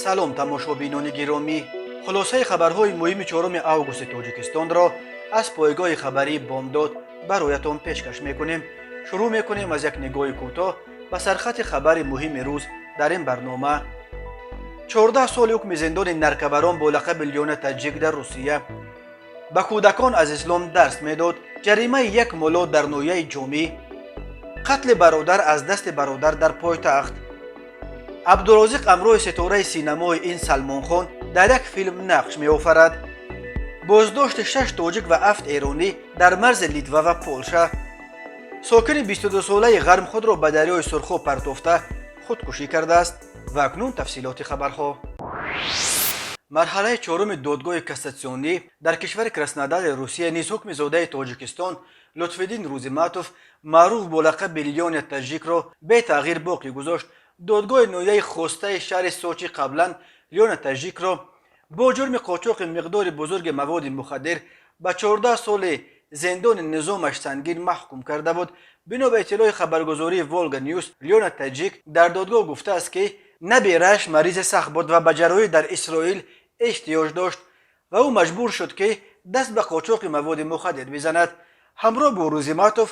Салом, тамошобинони гиромӣ! Хулосаи хабарҳои муҳими 4 августи Тоҷикистонро аз пойгоҳи хабарии «Бомдод» бароятон пешкаш мекунем. Шурӯъ мекунем аз як нигоҳи кӯтоҳ ба сархати хабари муҳими рӯз дар ин барнома. 14 соли ҳукми зиндони наркабарон бо лақаби Лёня Таҷик дар Русия, ба кӯдакон аз ислом дарс медод, ҷаримаи як мулло дар ноҳияи Ҷомӣ, қатли бародар аз дасти бародар дар пойтахт, Абдурозиқ ҳамроҳи ситораи синамои ин Салмонхон дар як филм нақш меофарад, боздошти шаш тоҷик ва ҳафт эронӣ дар марзи Литва ва Полша, сокини 22-солаи Ғарм худро ба дарёи Сурхоб партофта худкушӣ кардааст. Ва акнун тафсилоти хабарҳо. Марҳалаи чоруми додгоҳи кассатсионӣ дар кишвари Краснодари Русия низ ҳукми зодаи Тоҷикистон Лутфиддин Рӯзиматов, маъруф бо лақаби Лёня Таҷикро, бетағйир боқӣ гузошт. Додгоҳи ноҳияи Хостаи шаҳри Сочи қаблан Лёня Таҷикро бо ҷурми қочоқи миқдори бузурги маводи мухаддир ба 14 соли зиндони низомаш сангин маҳкум карда буд. Бино ба иттилои хабаргузории Волга Ньюс, Лёня Таҷик дар додгоҳ гуфтааст, ки набирааш маризи сахт буд ва ба ҷарроҳӣ дар Исроил эҳтиёҷ дошт ва ӯ маҷбур шуд, ки даст ба қочоқи маводи мухаддир бизанад. Ҳамроҳ бо Рӯзиматов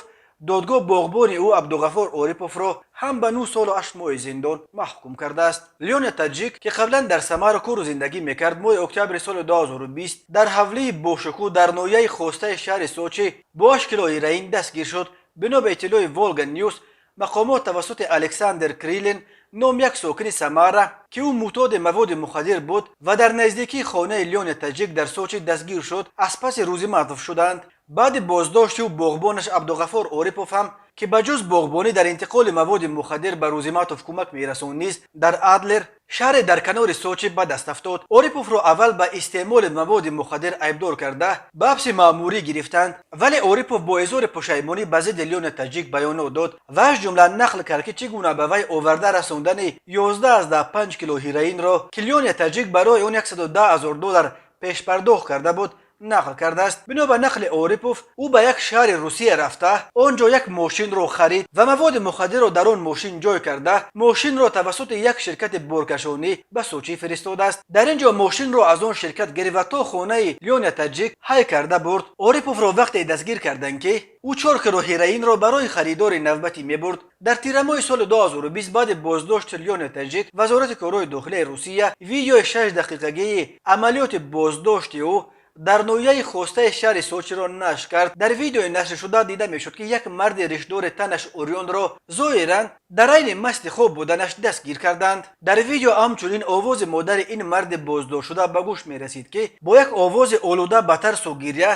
додгоҳ боғбони ӯ Абдуғаффор Ориповро ҳам ба 9 солу 8 моҳи зиндон маҳкум кардааст. Лёня Таҷик, ки қаблан дар Самара кору зиндагӣ мекард, моҳи октябри соли 2020 дар ҳавлии бошукӯҳ дар ноҳияи Хостаи шаҳри Сочи бо 8 кило героин дастгир шуд. Бино ба иттилои Волга Ньюс, мақомот тавассути Александр Крилин ном як сокини Самара, ки ӯ мӯътоди маводи мухаддир буд ва дар наздикии хонаи Лёня Таҷик дар Сочи дастгир шуд, аз паси Рӯзиматов шуданд. Баъди боздошти ӯ боғбонаш Абдуғаффор Орипов ҳам, ки ба ҷуз боғбонӣ дар интиқоли маводи мухаддир ба Рӯзиматов кӯмак мерасонд, низ дар Адлер, шаҳре дар канори Сочи, ба даст афтод. Ориповро аввал ба истеъмоли маводи мухаддир айбдор карда, ба ҳабси маъмурӣ гирифтанд, вале Орипов бо изҳори пушаймонӣ ба зидди Лёня Таҷик баёнот дод ва аз ҷумла нақл кард, ки чӣ гуна ба вай оварда расондани 11,5 кило героинро, ки Лёня Таҷик барои он 110 ҳазор доллар пешпардохт карда буд, нақл кардааст. Бино ба нақли Орипов, ӯ ба як шаҳри Русия рафта, он ҷо як мошинро харид ва маводи мухаддирро дар он мошин ҷой карда, мошинро тавассути як ширкати боркашонӣ ба Сочӣ фиристодааст. Дар ин ҷо мошинро аз он ширкат гирифт ва то хонаи Лёня Таҷик ҳай карда бурд. Ориповро вақте дастгир карданд, ки ӯ 4 кило героинро барои харидори навбатӣ мебурд. Дар тирамоҳи соли 2020, баъди боздошти Лёня Таҷик, Вазорати корҳои дохилияи Русия видеои 6-дақиқагии амалиёти боздошти ӯ дар ноҳияи Хостаи шаҳри Сочиро нашр кард. Дар видеои нашршуда дида мешуд, ки як марди ришдори танаш урёнро зоҳиран дар айни масти хоб буданаш дастгир карданд. Дар видео ҳамчунин овози модари ин марди боздоштшуда ба гӯш мерасид, ки бо як овози олуда ба тарсу гиря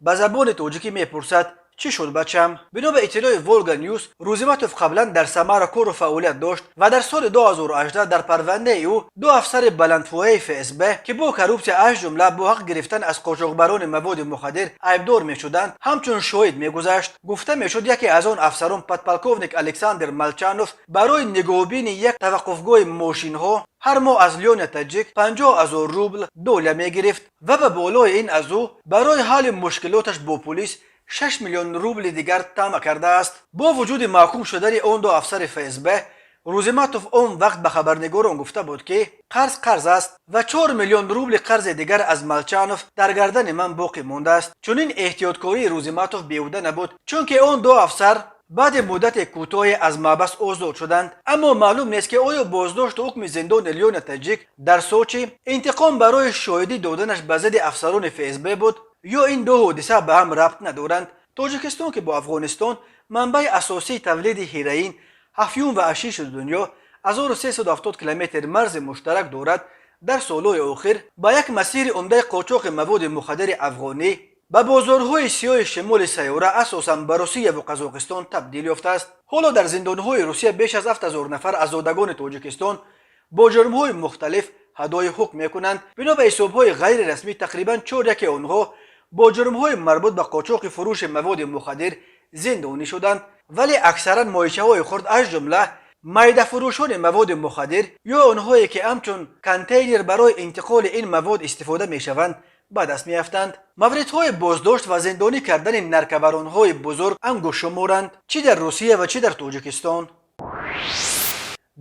ба забони тоҷикӣ мепурсад: «Чӣ шуд, бачам?» Бино ба иттилои Волга Ньюс, Рӯзиматов қаблан дар Самара кору фаъолият дошт ва дар соли 2018 дар парвандаи ӯ ду афсари баландпояи ФСБ, ки бо коррупсия, аз ҷумла бо ҳақ гирифтан аз қочоқбарони маводи мухаддир айбдор мешуданд, ҳамчун шоҳид мегузашт. Гуфта мешуд, яке аз он афсарон, подполковник Александр Молчанов, барои нигоҳубини як таваққуфгоҳи мошинҳо ҳар моҳ аз Лёня Таҷик 50 ҳазор рубл доля мегирифт ва ба болои ин аз ӯ барои ҳалли мушкилоташ бо пулис 6 миллион рубли дигар тамаъ кардааст. Бо вуҷуди маҳкум шудани он ду афсари ФСБ, Рӯзиматов он вақт ба хабарнигорон гуфта буд, ки қарз қарз аст ва 4 миллион рубли қарзи дигар аз Молчанов дар гардани ман боқӣ мондааст. Чунин эҳтиёткории Рӯзиматов беҳуда набуд, чунки он ду афсар баъди муддати кӯтоҳе аз маҳбас озод шуданд. Аммо маълум нест, ки оё боздошту ҳукми зиндони Лёня Таҷик дар Сочи интиқом барои шоҳидӣ доданаш ба зидди афсарони ФСБ буд ё ин ду ҳодиса ба ҳам рабт надоранд. Тоҷикистон, ки бо Афғонистон манбаи асосии тавлиди героин, афюн ва ҳашиши дунё 1370 километр марзи муштарак дорад, дар солҳои охир ба як масири умдаи қочоқи маводи мухаддири афғонӣ ба бозорҳои сиёҳи шимоли сайёра, асосан ба Русияву Қазоқистон, табдил ёфтааст. Ҳоло дар зиндонҳои Русия беш аз 7000 нафар аз зодагони Тоҷикистон бо ҷурмҳои мухталиф адои ҳукм мекунанд. Бино ба ҳисобҳои ғайрирасмӣ, тақрибан чоряки онҳо бо ҷурмҳои марбут ба қочоқи фурӯши маводи мухаддир зиндонӣ шуданд, вале аксаран моҳичаҳои хурд, аз ҷумла майдафурӯшони маводи мухаддир ё онҳое, ки ҳамчун контейнер барои интиқоли ин мавод истифода мешаванд, ба даст меафтанд. Мавридҳои боздошт ва зиндонӣ кардани наркобаронҳои бузург ангуштшуморанд, чӣ дар Русия ва чӣ дар Тоҷикистон.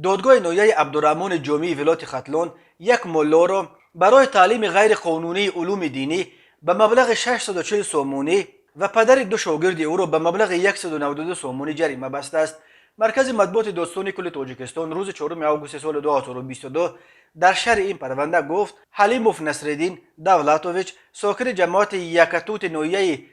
Додгоҳи ноҳияи Абдураҳмони Ҷомии вилояти Хатлон як муллоро барои таълими ғайриқонунии улуми динӣ ба маблағи 640 сомонӣ ва падари ду шогирди ӯро ба маблағи 192 сомонӣ ҷарима бастааст. Маркази матбуоти додситонии кулли Тоҷикистон рӯзи 4 августи соли 2022 дар шарҳи ин парванда гуфт: Ҳалимов Насриддин Давлатович, сокини ҷамоати Якатути ноҳияи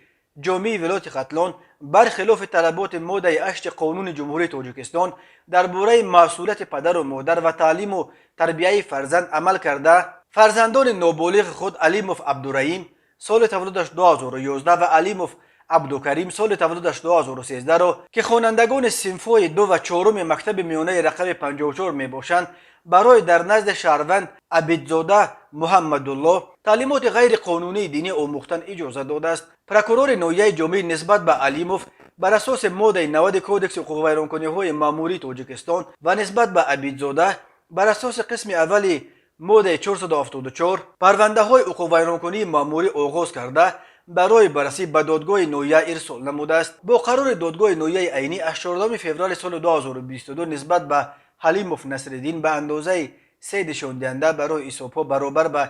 Ҷомии вилояти Хатлон, бархилофи талаботи моддаи 8 Қонуни Ҷумҳурии Тоҷикистон дар бораи масъулияти падару модар ва таълиму тарбияи фарзанд амал карда, фарзандони ноболиғи худ Алимов Абдураим, соли таваллудаш 2011, ва Алимов Абдукарим, соли таваллудаш 2013-ро, ки хонандагони синфҳои ду ва чоруми мактаби миёнаи рақами 54 мебошанд, барои дар назди шаҳрванд Абидзода Муҳаммадулло таълимоти ғайриқонунии динӣ омӯхтан иҷоза додааст. Прокурори ноҳияи Ҷомӣ нисбат ба Алимов бар асоси моддаи 90 Кодекси ҳуқуқвайронкуниҳои маъмурии Тоҷикистон ва нисбат ба Абидзода бар асоси қисми аввали моддаи 474 парвандаҳои ҳуқуқвайронкунии маъмурӣ оғоз карда, барои баррасӣ ба додгоҳи ноҳия ирсол намудааст. Бо қарори додгоҳи ноҳияи Айнӣ аз 14 феврали соли 2022 нисбат ба Ҳалимов Насриддин ба андозаи се нишондиҳанда барои ҳисобҳо баробар ба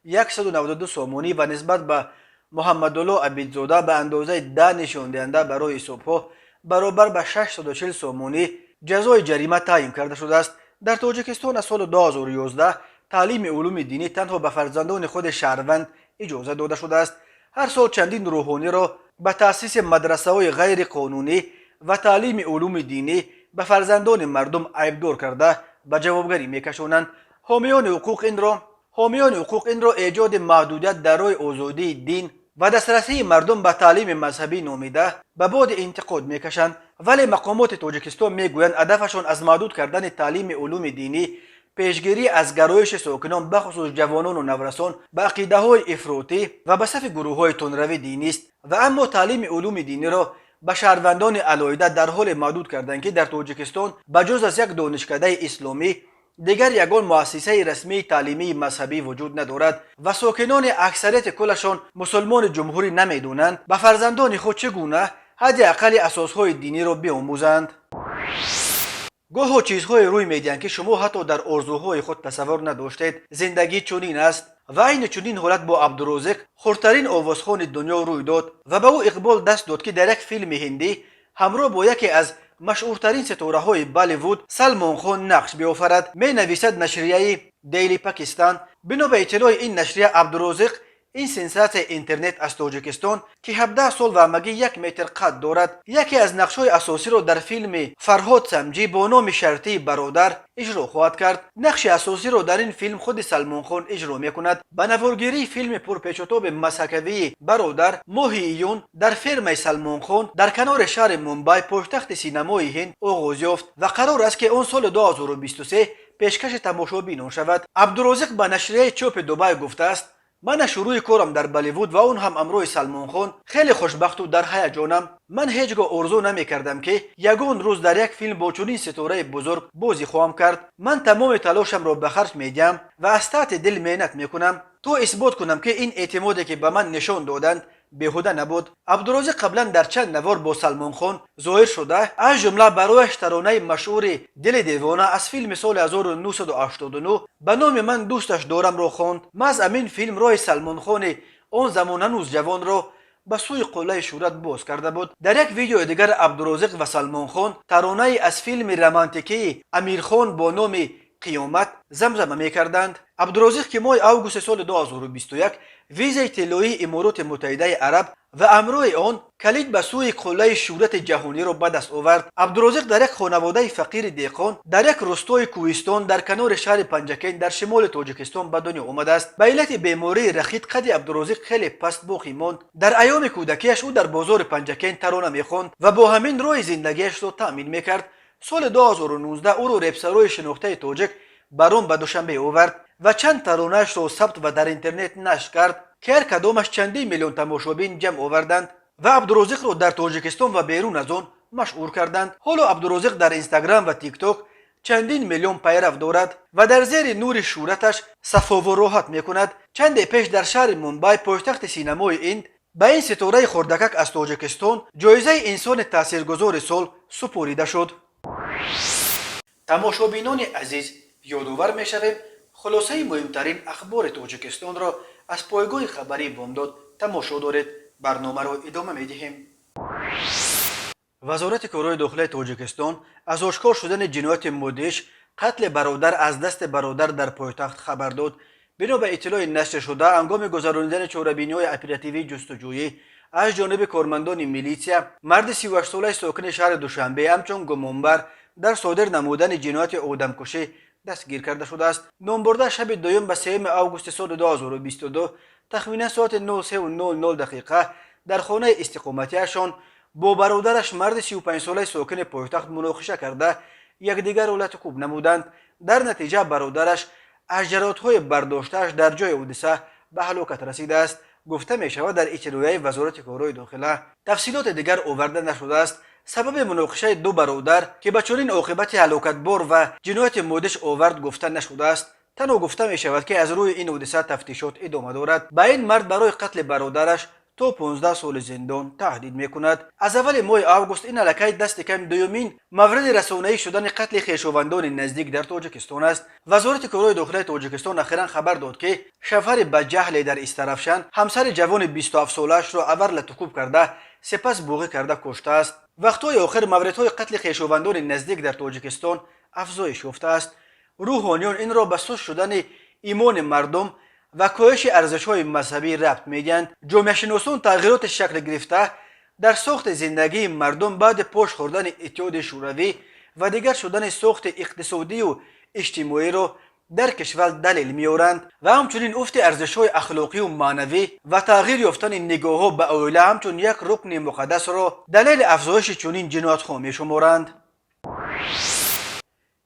192 сомонӣ ва нисбат ба Муҳаммадулло Абидзода ба андозаи 10 нишондиҳанда барои ҳисобҳо баробар ба 640 сомонӣ ҷазои ҷарима таъин карда шудааст. Дар Тоҷикистон аз соли 2011 таълими улуми динӣ танҳо ба фарзандони худи шаҳрванд иҷоза дода шудааст. Ҳар сол чандин рӯҳониро ба таъсиси мадрасаҳои ғайриқонунӣ ва таълими улуми динӣ ба фарзандони мардум айбдор карда, ба ҷавобгарӣ мекашонанд. Ҳомиёни ҳуқуқ инро эҷоди маҳдудият дар роҳи озодии дин ва дастрасии мардум ба таълими мазҳабӣ номида, ба боди интиқод мекашанд. Вале мақомоти Тоҷикистон мегӯянд, ҳадафашон аз маҳдуд кардани таълими улуми динӣ пешгирӣ аз гароиши сокинон, бахусус ҷавонону наврасон, ба ақидаҳои ифротӣ ва ба сафи гурӯҳҳои тундрави динист. Ва аммо таълими улуми диниро ба шаҳрвандони алоҳида дар ҳоле маҳдуд карданд, ки дар Тоҷикистон ба ҷуз аз як донишкадаи исломӣ дигар ягон муассисаи расмии таълимии мазҳабӣ вуҷуд надорад ва сокинони аксарияти куллашон мусулмони ҷумҳурӣ намедонанд, ба фарзандони худ чӣ гуна ҳадди аққали асосҳои диниро биомӯзанд. Гоҳо чизҳое рӯй медиҳанд, ки шумо ҳатто дар орзуҳои худ тасаввур надоштед. Зиндагӣ чунин аст. Ва айни чунин ҳолат бо Абдурозиқ, хурдтарин овозхони дунё, рӯй дод ва ба ӯ иқбол даст дод, ки дар як филми ҳиндӣ ҳамроҳ бо яке аз машҳуртарин ситораҳои Болливуд Салмон Хон нақш биофарад, менависад нашрияи Дейли Пакистан. Бино ба иттилои ин нашрия, Абдурозиқ, ин сенсатсияи интернет аз Тоҷикистон, ки 17 сол ва ҳамагӣ 1 метр қад дорад, яке аз нақшҳои асосиро дар филми Фарҳод Самҷӣ бо номи Шартии бародар иҷро хоҳад кард. Нақши асосиро дар ин филм худи Салмонхон иҷро мекунад. Ба наворгирии филми пурпечутоби масхакавии Бародар моҳи июн дар фермаи Салмонхон дар канори шаҳри Мумбай, пойтахти синамои Ҳинд, оғоз ёфт ва қарор аст, ки он соли 2023 пешкаши тамошобинон шавад. Абдурозиқ ба нашрияи чопи Дубай гуфтааст: «Мана шурӯи корам дар Болливуд ва он ҳам ҳамроҳи Салмонхон. Хеле хушбахту дар ҳаяҷонам. Ман ҳеҷ гоҳ орзу намекардам, ки ягон рӯз дар як филм бо чунин ситораи бузург бозӣ хоҳам кард. Ман тамоми талошамро ба харҷ медиҳам ва аз таҳти дил меҳнат мекунам, то исбот кунам, ки ин эътимоде, ки ба ман нишон доданд, беҳуда набуд». Абдурозиқ қаблан дар чанд навор бо Салмонхон зоҳир шуда, аз ҷумла барояш таронаи машҳури «Дили девона» аз филми соли 1989 ба номи «Ман дӯсташ дорамро» хонд. Маҳз ҳамин филм роҳи Салмонхони он замон ҳанӯз ҷавонро ба сӯи қуллаи шӯҳрат боз карда буд. Дар як видеои дигар Абдурозиқ ва Салмонхон таронаи аз филми романтикии Амирхон бо номи «Қиёмат» замзама мекарданд. Абдурозиқ, ки моҳи августи соли 2021 визаи тиллоии Имороти Муттаҳидаи Араб ва ҳамроҳи он калид ба сӯи қуллаи шӯҳрати ҷаҳониро ба даст овард. Абдурозиқ дар як хонаводаи фақири деҳқон дар як рӯстои кӯҳистон дар канори шаҳри Панҷакент дар шимоли Тоҷикистон ба дунё омадааст. Ба иллати бемории рахит қадди Абдурозиқ хеле паст боқӣ монд. Дар айёми кӯдакиаш ӯ дар бозори Панҷакент тарона мехонд ва бо ҳамин роҳи зиндагиашро таъмин мекард. Соли 2019 ӯро репсарои шинохтаи тоҷик Барон ба Душанбе овард ва чанд таронаашро сабт ва дар интернет нашр кард, ки ҳар кадомаш чандин миллион тамошобин ҷамъ оварданд ва Абдурозиқро дар Тоҷикистон ва берун аз он машҳур карданд. Ҳоло Абдурозиқ дар Инстаграм ва Тикток чандин миллион пайрав дорад ва дар зери нури шӯҳраташ сафову роҳат мекунад. Чанде пеш дар шаҳри Мумбай, пойтахти синамои Инд, ба ин ситораи хурдакак аз Тоҷикистон ҷоизаи инсони таъсиргузори сол супорида шуд. Тамошобинони азиз, ёдовар мешавем, хулосаи муҳимтарин ахбори Тоҷикистонро аз пойгоҳи хабарии «Бомдод» тамошо доред. Барномаро идома медиҳем. Вазорати корҳои дохилаи Тоҷикистон аз ошкор шудани ҷинояти мудҳиш, қатли бародар аз дасти бародар дар пойтахт хабар дод. Бино ба иттилои нашршуда, ҳангоми гузаронидани чорабиниҳои оперативии ҷустуҷӯӣ аз ҷониби кормандони милитсия, марди 38-солаи сокини шаҳри Душанбе ҳамчун гумонбар дар содир намудани ҷинояти одамкушӣ дастгир карда шудааст. Номбурда шаби дуюм ба 3 августи соли 2022 тахминан соати 03:00 дақиқа дар хонаи истиқоматиашон бо бародараш, марди 35-солаи сокини пойтахт, муноқиша карда, якдигарро латукӯб намуданд. Дар натиҷа бародараш аз ҷароҳатҳои бардоштааш дар ҷои ҳодиса ба ҳалокат расидааст, гуфта мешавад дар иттилоияи Вазорати корҳои дохила. Тафсилоти дигар оварда нашудааст. Сабаби муноқишаи ду бародар, ки ба чунин оқибати ҳалокатбор ва ҷинояти мудҳиш овард, гуфта нашудааст. Танҳо гуфта мешавад, ки аз рӯи ин ҳодиса тафтишот идома дорад. Ба ин мард барои қатли бародараш то 15 соли зиндон таҳдид мекунад. Аз аввали моҳи август ин аллакай дасти кам дуюмин мавриди расонаӣ шудани қатли хешовандони наздик дар Тоҷикистон аст. Вазорати корҳои дохилаи Тоҷикистон ахиран хабар дод, ки шавҳари баҷаҳле дар Истаравшан ҳамсари ҷавони 27-солаашро аввал латукӯб карда, сипас буғӣ карда куштааст. Вақтҳои охир мавридҳои қатли хешовандони наздик дар Тоҷикистон афзоиш ёфтааст. Рӯҳониён инро ба суст шудани имони мардум ва коҳиши арзишҳои мазҳабӣ рабт медиҳанд. Ҷомеашиносон тағйироти шакл гирифта дар сохти зиндагии мардум баъди пош хӯрдани Иттиҳоди Шӯравӣ ва дигар шудани сохти иқтисодию иҷтимоиро дар кишвар далел меоранд ва ҳамчунин уфти арзишҳои ахлоқию маънавӣ ва тағйир ёфтани нигоҳҳо ба оила ҳамчун як рукни муқаддасро далели афзоиши чунин ҷиноятҳо мешуморанд.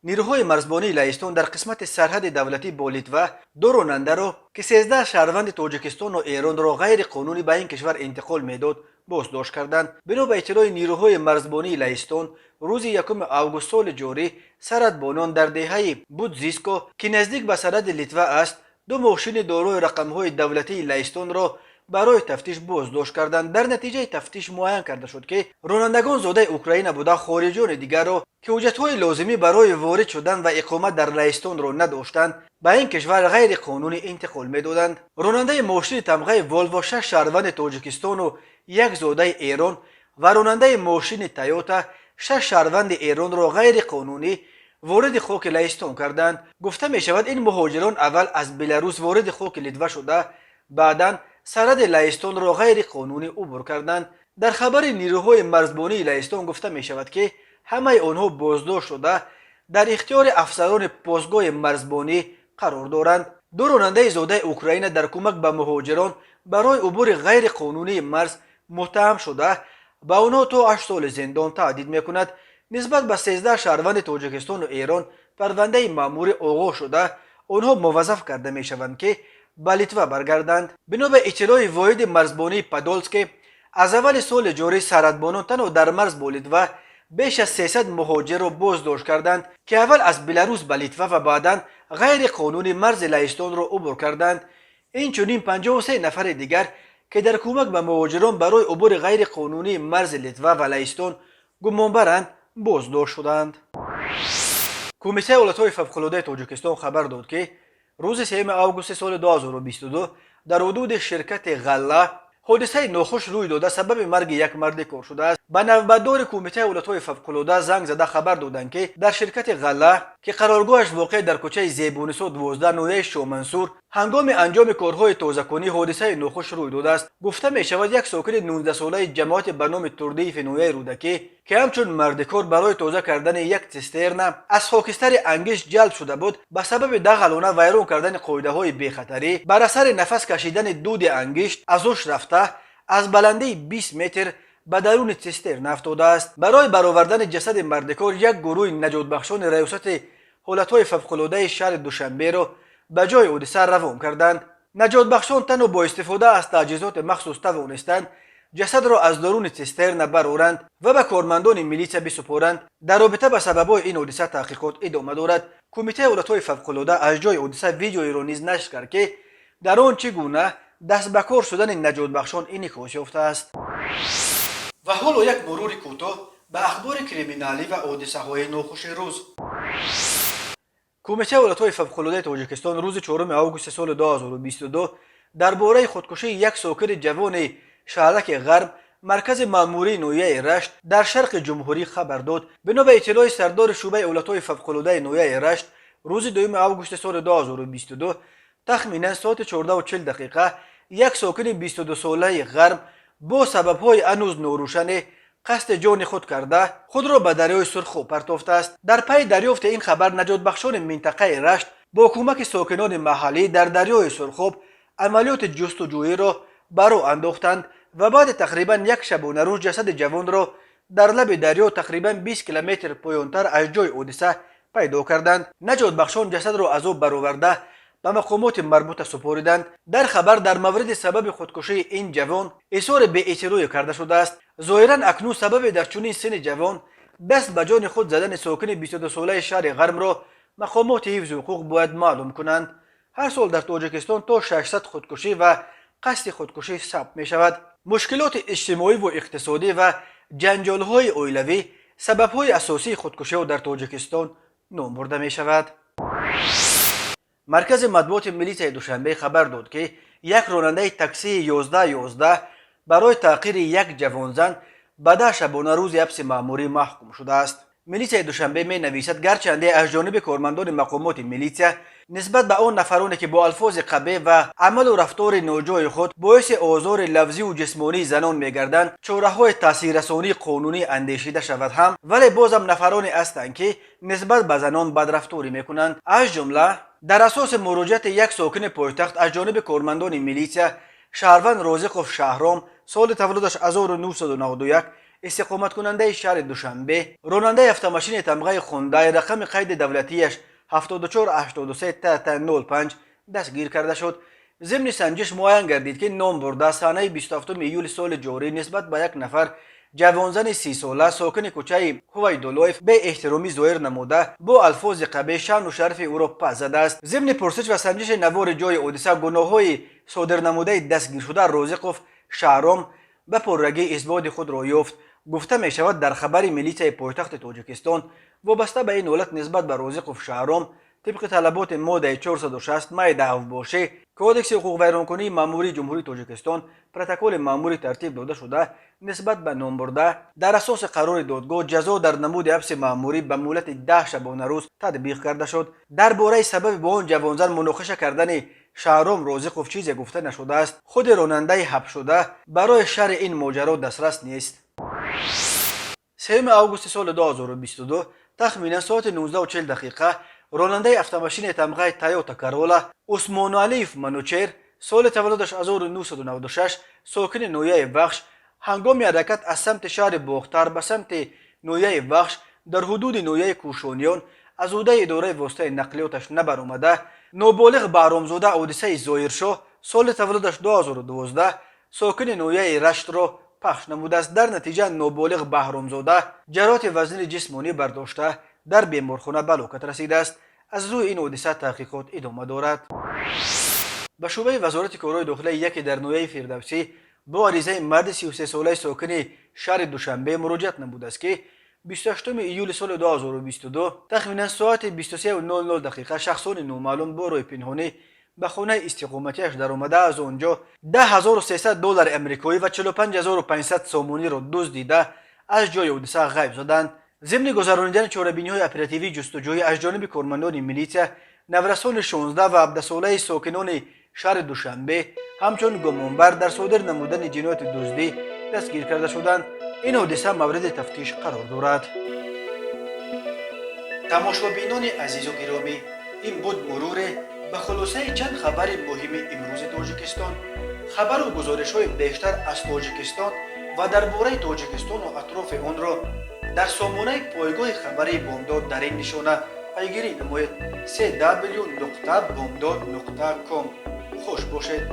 Нирӯҳои марзбонии Лаҳистон дар қисмати сарҳади давлатӣ бо Литва ду ронандаро, ки 13 шаҳрванди Тоҷикистону Эронро ғайриқонунӣ ба ин кишвар интиқол медод, боздошт карданд. Бино ба иттилои нирӯҳои марзбонии Лаҳистон, рӯзи 1 август соли ҷорӣ сарҳадбонон дар деҳаи Будзиско, ки наздик ба сарҳади Литва аст, ду мошини дорои рақамҳои давлатии Лаҳистонро барои тафтиш боздошт карданд. Дар натиҷаи тафтиш муайян карда шуд, ки ронандагон зодаи Украина буда, хориҷиёни дигарро, ки ҳуҷҷатҳои лозимӣ барои ворид шудан ва иқомат дар Лаҳистонро надоштанд, ба ин кишвар ғайриқонунӣ интиқол медоданд. Ронандаи мошини тамғаи Волво шаш шаҳрванди Тоҷикистону як зодаи Эрон ва ронандаи мошини Тойота шаш шаҳрванди Эронро ғайриқонунӣ вориди хоки Лаҳистон карданд. Гуфта мешавад, ин муҳоҷирон аввал аз Беларус вориди хоки Литва шуда, баъдан сарҳади Лаҳистонро ғайриқонунӣ убур карданд. Дар хабари нирӯҳои марзбонии Лаҳистон гуфта мешавад, ки ҳамаи онҳо боздошт шуда, дар ихтиёри афсарони постгоҳи марзбонӣ қарор доранд. Ду ронандаи зодаи Украина дар кӯмак ба муҳоҷирон барои убури ғайриқонунии марз муттаҳам шуда, ба онҳо то 8 соли зиндон таҳдид мекунад. Нисбат ба 13 шаҳрванди Тоҷикистону Эрон парвандаи маъмурӣ оғоз шуда, онҳо муваззаф карда мешаванд, ки ба Литва баргарданд. Бино ба иттилои воҳиди марзбонии Подольске, аз аввали соли ҷорӣ сарҳадбонон танҳо дар марз бо Литва беш аз 300 муҳоҷирро боздошт карданд, ки аввал аз Беларус ба Литва ва баъдан ғайриқонунӣ марзи Лаҳистонро убур карданд. Инчунин 53 нафари дигар, ки дар кӯмак ба муҳоҷирон барои убури ғайриқонунии марзи Литва ва Лаҳистон гумонбаранд, боздошт шуданд. Кумитаи ҳолатҳои фавқулодаи Тоҷикистон хабар дод, ки рӯзи 3 августи соли 2022 дар ҳудуди ширкати «Ғалла» ҳодисаи нохуш рӯй дода, сабаби марги як марди кор шудааст. Ба навбатдори Кумитаи ҳолатҳои фавқулода занг зада хабар доданд, ки дар ширкати «Ғалла», ки қароргоҳаш воқеъ дар кӯчаи Зебунисо, 12, ноҳияи Шомансур, ҳангоми анҷоми корҳои тозакунӣ ҳодисаи нохуш рӯй додааст. Гуфта мешавад, як сокини 19-солаи ҷамоати ба номи Турдиеви ноҳияи Рӯдакӣ, ки ҳамчун мардикор барои тоза кардани як цистерна аз хокистари ангишт ҷалб шуда буд, ба сабаби дағалона вайрон кардани қоидаҳои бехатарӣ бар асари нафас кашидани дуди ангишт аз ҳуш рафта, аз баландии 20 метр ба даруни цистерна афтодааст. Барои баровардани ҷасади мардикор як гурӯҳи наҷотбахшони Раёсати ҳолатҳои фавқулодаи шаҳри Душанберо ба ҷои ҳодиса равон карданд. Наҷотбахшон танҳо бо истифода аз таҷҳизоти махсус тавонистанд ҷасадро аз даруни цистерна бароранд ва ба кормандони милитсия бисупоранд. Дар робита ба сабабҳои ин ҳодиса таҳқиқот идома дорад. Кумитаи ҳолатҳои фавқулода аз ҷои ҳодиса видеоеро низ нашр кард, ки дар он чӣ гуна даст ба кор шудани наҷотбахшон инъикос ёфтааст. Ва ҳоло як мурури кӯтоҳ ба ахбори криминалӣ ва ҳодисаҳои нохуши рӯз. Кумитаи ҳолатҳои фавқулодаи Тоҷикистон рӯзи 4 августи соли 2022 дар бораи худкушии як сокини ҷавони шаҳраки Ғарб, маркази маъмурии ноҳияи Рашт дар шарқи ҷумҳурӣ хабар дод. Бино ба иттилои сардори шӯъбаи ҳолатҳои фавқулодаи ноҳияи Рашт, рӯзи 2 августи соли 2022 тахминан соати 14:40 як сокини 22-солаи Ғарб бо сабабҳои ҳанӯз норӯшане қасди ҷони худ карда, худро ба дарёи Сурхоб партофтааст. Дар пайи дарёфти ин хабар наҷотбахшони минтақаи Рашт бо кӯмаки сокинони маҳаллӣ дар дарёи Сурхоб амалиёти ҷустуҷӯиро ба роҳ андохтанд ва баъди тақрибан як шабонарӯз ҷасади ҷавонро дар лаби дарё тақрибан 20 километр поёнтар аз ҷои ҳодиса пайдо карданд. Наҷотбахшон ҷасадро аз об бароварда, ба мақомоти марбута супориданд. Дар хабар дар мавриди сабаби худкушии ин ҷавон изҳори беэътиноӣ карда шудааст. Зоҳиран, акнун сабаби дар чунин синни ҷавон даст ба ҷони худ задани сокини 22-солаи шаҳри Ғарбро мақомоти ҳифзи ҳуқуқ бояд маълум кунанд. Ҳар сол дар Тоҷикистон то 600 худкушӣ ва қасди худкушӣ сабт мешавад. Мушкилоти иҷтимоиву иқтисодӣ ва ҷанҷолҳои оилавӣ сабабҳои асосии худкушиҳо дар Тоҷикистон ном бурда мешавад. Маркази матбуоти милитсияи Душанбе хабар дод, ки як ронандаи таксии 1111 барои таъқири як ҷавонзан ба 10 шабонарӯзи ҳабси маъмурӣ маҳкум шудааст. Милитсияи Душанбе менависад: гарчанде аз ҷониби кормандони мақомоти милитсия нисбат ба он нафароне, ки бо алфози қабеҳ ва амалу рафтори ноҷои худ боиси озори лафзиву ҷисмонии занон мегарданд, чораҳои таъсиррасонии қонунӣ андешида шавад ҳам, вале бозам нафароне ҳастанд, ки нисбат ба занон бадрафторӣ мекунанд. Аз ҷумла, дар асоси муроҷиати як сокини пойтахт аз ҷониби кормандони милитсия шаҳрванд Розиқов Шаҳром, соли таваллудаш 1991, истиқоматкунандаи шаҳри Душанбе, ронандаи автомошини тамғаи «Хундай», рақами қайди давлатияш 7483 ТТ 05, дастгир карда шуд. Зимни санҷиш муайян гардид, ки ном бурда санаи 27 июли соли ҷорӣ нисбат ба як нафар ҷавонзани 30-сола, сокини кӯчаи Ҳувайдуллоев, беэҳтиромӣ зоҳир намуда, бо алфози қабеҳ шаъну шарафи ӯро паст задааст. Зимни пурсиш ва санҷиши навори ҷои ҳодиса гуноҳҳои содирнамудаи дастгиршуда Розиқов Шаҳром ба пуррагӣ исботи худро ёфт, гуфта мешавад дар хабари милитсияи пойтахти Тоҷикистон. Вобаста ба ин ҳолат нисбат ба Розиқов Шаҳром тибқи талаботи моддаи 460 майда ҳавбошӣ Кодекси ҳуқуқвайронкунии маъмурии Ҷумҳурии Тоҷикистон протоколи маъмурӣ тартиб дода шуда, нисбат ба номбурда дар асоси қарори додгоҳ ҷазо дар намуди ҳабси маъмурӣ ба муҳлати 10 шабонарӯз татбиқ карда шуд. Дар бораи сабаби бо он ҷавонзан муноқиша кардани Шаҳром Розиқов чизе гуфта нашудааст. Худи ронандаи ҳабсшуда барои шарҳи ин моҷаро дастрас нест. 3 августи соли 2022 тахминан соати 19:40 ронандаи автомошини тамғаи «Тойота Карола» Усмоналиев Манучер, соли таваллудаш 1996, сокини ноҳияи Вахш, ҳангоми ҳаракат аз самти шаҳри Бохтар ба самти ноҳияи Вахш дар ҳудуди ноҳияи Кӯшониён аз ӯҳдаи идораи воситаи нақлиёташ набаромада, ноболиғ Баҳромзода Ҳодисаи Зоҳиршоҳ, соли таваллудаш 2012, сокини ноҳияи Раштро пахш намудааст. Дар натиҷа ноболиғ Баҳромзода ҷароҳати вазнини ҷисмонӣ бардошта, дар беморхона ба ҳалокат расидааст. Аз рӯи ин ҳодиса таҳқиқот идома дорад. Ба шӯъбаи Вазорати корҳои дохилаи яке дар ноҳияи Фирдавсӣ бо аризаи марди 33-солаи сокини шаҳри Душанбе муроҷиат намудааст, ки 28 июли соли 2022 тахминан соати 23:00 шахсони номаълум бо роҳи пинҳонӣ ба хонаи истиқоматиаш даромада, аз он ҷо 10 300 доллари амрикоӣ ва 45 500 сомониро дуздида, аз ҷои ҳодиса ғайб заданд. Зимни гузаронидани чорабиниҳои оперативии ҷустуҷӯӣ аз ҷониби кормандони милитсия наврасони 16 ва 17-солаи сокинони шаҳри Душанбе ҳамчун гумонбар дар содир намудани ҷинояти дуздӣ дастгир карда шуданд. Ин ҳодиса мавриди тафтиш қарор дорад. Тамошобинони азизу гиромӣ, ин буд муруре ба хулосаи чанд хабари муҳими имрӯзи Тоҷикистон. Хабару гузоришҳои бештар аз Тоҷикистон ва дар бораи Тоҷикистону атрофи онро дар сомонаи пойгоҳи хабарии Бомдод дар ин нишона пайгирӣ намоед: cw.bomdod.com. Хуш бошед.